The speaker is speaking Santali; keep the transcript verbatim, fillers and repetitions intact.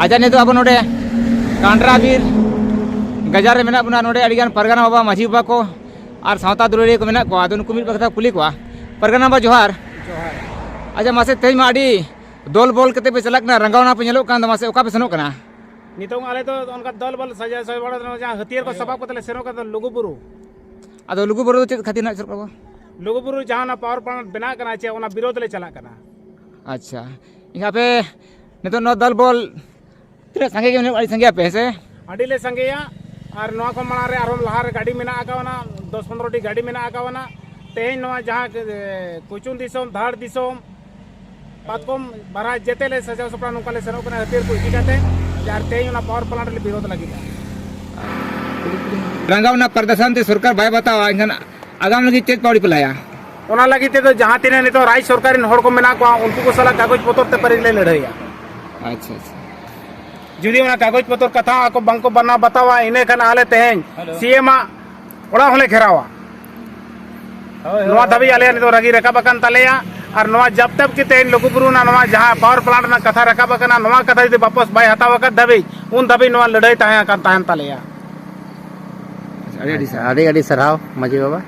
ᱟᱪᱪᱷᱟ, ᱱᱤᱛᱚᱜ ᱟᱵᱚ ᱱᱚᱰᱮ ᱠᱟᱱᱰᱨᱟ ᱵᱤᱨ ᱜᱟᱡᱟᱲ ᱨᱮ ᱢᱮᱱᱟᱜ ᱵᱚᱱᱟ᱾ ᱱᱚᱰᱮ ᱟᱹᱰᱤᱜᱟᱱ ᱯᱟᱨᱜᱟᱱᱟ ᱵᱟᱵᱟ, ᱢᱟᱹᱡᱷᱤ ᱵᱟᱵᱟ ᱠᱚ ᱟᱨ ᱥᱟᱶᱛᱟ ᱫᱩᱞᱟᱹᱲᱤᱭᱟᱹ ᱠᱚ ᱢᱮᱱᱟᱜ ᱠᱚᱣᱟ᱾ ᱟᱫᱚ ᱱᱩᱠᱩ ᱢᱤᱫ ᱵᱟᱨ ᱠᱟᱛᱷᱟ ᱠᱩᱞᱤ ᱠᱚᱣᱟ᱾ ᱯᱟᱨᱜᱟᱱᱟ ᱵᱟᱵᱟ, ᱡᱚᱦᱟᱨ᱾ ᱡᱚᱦᱟᱨ᱾ ᱟᱪᱪᱷᱟ, ᱢᱟᱥᱮ, ᱛᱮᱦᱮᱧ ᱢᱟ ᱟᱹᱰᱤ ᱫᱚᱞ ᱵᱚᱞ ᱠᱟᱛᱮ ᱯᱮ ᱪᱟᱞᱟᱜ ᱠᱟᱱᱟ, ᱨᱟᱸᱜᱟᱣᱱᱟ ᱯᱮ ᱧᱮᱞᱚᱜ ᱠᱟᱱ ᱫᱚ, ᱢᱟᱥᱮ ᱚᱠᱟ ᱯᱮ ᱥᱮᱱᱚᱜ ᱠᱟᱱᱟ? ᱱᱤᱛᱚᱝ ᱟᱞᱮ ᱫᱚ ᱚᱱᱠᱟ ᱫᱚᱞ ᱵᱚᱞ ᱥᱟᱡᱟᱣ ᱥᱟᱯᱲᱟᱣ ᱫᱚ ᱡᱟᱦᱟᱸ ᱦᱟᱹᱛᱭᱟᱹᱨ ᱠᱚ ᱥᱟᱯᱟᱵ ᱠᱟᱛᱮ ᱞᱮ ᱥᱮᱱᱚᱜ ᱠᱟᱱ ᱫᱚ ᱞᱩᱜᱩ ᱵᱩᱨᱩ᱾ ᱟᱫᱚ ᱞᱩᱜᱩ ᱵᱩᱨᱩ ᱫᱚ ᱪᱮᱫ ᱠᱷᱟᱹᱛᱤᱨ ᱱᱟᱜ ᱥᱮᱱᱚᱜ ᱠᱟᱱᱟ ᱵᱚ? ᱞᱩᱜᱩ ᱵᱩᱨᱩ ᱡᱟᱦᱟᱸ ᱚᱱᱟ power plant ᱵᱮᱱᱟᱜ ᱠᱟᱱᱟ ᱪᱮ, ᱚᱱᱟ ᱵᱤᱨᱳᱫᱷ ᱞᱮ ᱪᱟᱞᱟᱜ ᱠᱟᱱᱟ᱾ ᱟᱪᱪᱷᱟ, ᱮᱱᱠᱷᱟᱱ ᱟᱯᱮ ᱱᱤᱛᱚᱜ ᱱᱚᱣᱟ ᱫᱚᱞ ᱵᱚᱞ ᱛᱤᱱᱟᱹᱜ ᱥᱟᱸᱜᱮ ᱜᱮ ᱢᱮᱱᱟᱜ, ᱟᱹᱰᱤ ᱥᱟᱸᱜᱮ ᱟᱯᱮ, ᱦᱮᱸ ᱥᱮ? ᱟᱹᱰᱤ ᱞᱮ ᱥᱟᱸᱜᱮᱭᱟ᱾ ᱟᱨ ᱱᱚᱣᱟ ᱠᱷᱚᱱ ᱢᱟᱲᱟᱝ ᱨᱮ ᱟᱨᱦᱚᱸ ᱞᱟᱦᱟ ᱨᱮ ᱜᱟᱹᱰᱤ ᱢᱮᱱᱟᱜ ᱟᱠᱟᱣᱱᱟ, ᱫᱚᱥ ᱯᱚᱱᱨᱚ ᱴᱤ ᱜᱟᱹᱰᱤ ᱢᱮᱱᱟᱜ ᱟᱠᱟᱣᱱᱟ᱾ ᱛᱮᱦᱮᱧ ᱱᱚᱣᱟ ᱡᱟᱦᱟᱸ, ᱮ, ᱠᱩᱪᱩᱝ ᱫᱤᱥᱚᱢ, ᱫᱷᱟᱲ ᱫᱤᱥᱚᱢ, ᱯᱟᱛᱠᱚᱢ ᱵᱟᱨᱦᱟ ᱡᱮᱛᱮ ᱞᱮ ᱥᱟᱡᱟᱣ ᱥᱟᱯᱲᱟᱣ ᱱᱚᱝᱠᱟ ᱞᱮ ᱥᱮᱱᱚᱜ ᱠᱟᱱᱟ ᱦᱟᱹᱛᱭᱟᱹᱨ ᱠᱚ ᱤᱫᱤ ᱠᱟᱛᱮ᱾ ᱟᱨ ᱛᱮᱦᱮᱧ ᱚᱱᱟ power plant ᱞᱮ ᱵᱤᱨᱳᱫᱷ ᱞᱟᱹᱜᱤᱫ᱾ ᱨᱟᱸᱜᱟᱣ ᱨᱮᱱᱟᱜ ᱯᱨᱚᱫᱮᱥᱟᱱ ᱛᱮ ᱥᱚᱨᱠᱟᱨ ᱵᱟᱭ ᱵᱟᱛᱟᱣᱟ, ᱮᱱᱠᱷᱟᱱ ᱟᱜᱟᱢ ᱞᱟᱹᱜᱤᱫ ᱪᱮᱫ ᱯᱟᱹᱣᱲᱤ ᱯᱮ ᱞᱟᱦᱟᱭᱟ? ᱚᱱᱟ ᱞᱟᱹᱜᱤᱫ ᱛᱮᱫᱚ ᱡᱟᱦᱟᱸ ᱛᱤᱱᱟᱹᱜ ᱱᱤᱛᱚᱜ ᱨᱟᱡᱽ ᱥᱚᱨᱠᱟᱨ ᱨᱮᱱ ᱦᱚᱲ ᱠᱚ ᱢᱮᱱᱟᱜ ᱠᱚᱣᱟ, ᱩᱱᱠᱩ ᱠᱚ ᱥᱟᱞᱟᱜ ᱠᱟᱜᱚᱡᱽ ᱯᱚᱛᱚᱨ ᱛᱮ ᱯᱟᱹᱨᱤ ᱞᱮ ᱞᱟᱹᱲᱦᱟᱹᱭᱟ᱾ ᱟᱪᱪᱷᱟ, ᱟᱪᱪᱷᱟ᱾ ᱡᱩᱫᱤ ᱚᱱᱟ ᱠᱟᱜᱚᱡᱽ ᱯᱚᱛᱚᱨ ᱠᱟᱛᱷᱟ ᱟᱠᱚ ᱵᱟᱝᱠᱚ ᱢᱟᱱᱟᱣ ᱵᱟᱛᱟᱣᱟ, ᱤᱱᱟᱹ ᱠᱷᱟᱱ ᱟᱞᱮ ᱛᱮᱦᱮᱧ ᱦᱮᱞᱳ᱾ ᱥᱤ ᱮᱢ ᱟᱜ ᱚᱲᱟᱜ ᱦᱚᱸᱞᱮ ᱜᱷᱮᱨᱟᱣᱟ᱾ ᱦᱳᱭ, ᱦᱳᱭ, ᱱᱚᱣᱟ ᱦᱳᱭ, ᱫᱷᱟᱹᱵᱤᱡ ᱦᱳᱭ᱾ ᱟᱞᱮᱭᱟᱜ ᱱᱤᱛᱚᱜ ᱨᱟᱹᱜᱤ ᱨᱟᱠᱟᱵ ᱟᱠᱟᱱ ᱛᱟᱞᱮᱭᱟ᱾ ᱟᱨ ᱱᱚᱣᱟ ᱡᱟᱵ ᱛᱟᱵ ᱠᱤ ᱛᱮᱦᱮᱧ ᱞᱩᱜᱩᱵᱩᱨᱩ ᱨᱮᱱᱟᱜ ᱱᱚᱣᱟ ᱡᱟᱦᱟᱸ power plant ᱨᱮᱱᱟᱜ ᱠᱟᱛᱷᱟ ᱨᱟᱠᱟᱵ ᱟᱠᱟᱱᱟ, ᱱᱚᱣᱟ ᱠᱟᱛᱷᱟ ᱡᱩᱫᱤ ᱵᱟᱯᱚᱥ ᱵᱟᱭ ᱦᱟᱛᱟᱣ ᱟᱠᱟᱫ ᱫᱷᱟᱹᱵᱤᱡ, ᱩᱱ ᱫᱷᱟᱹᱵᱤᱡ ᱱᱚᱣᱟ ᱞᱟᱹᱲᱦᱟᱹᱭ ᱛᱟᱦᱮᱸ ᱟᱠᱟᱱ ᱛᱟᱦᱮᱱ ᱛᱟᱞᱮᱭᱟ᱾ ᱟᱹᱰᱤ ᱟᱹᱰᱤ ᱟᱪᱪᱷᱟ, ᱥᱟᱨᱦᱟᱣ᱾ ᱟᱹᱰᱤ ᱟᱹᱰᱤ ᱥᱟᱨᱦᱟᱣ ᱢᱟᱹᱡᱷᱤ ᱵᱟᱵᱟ᱾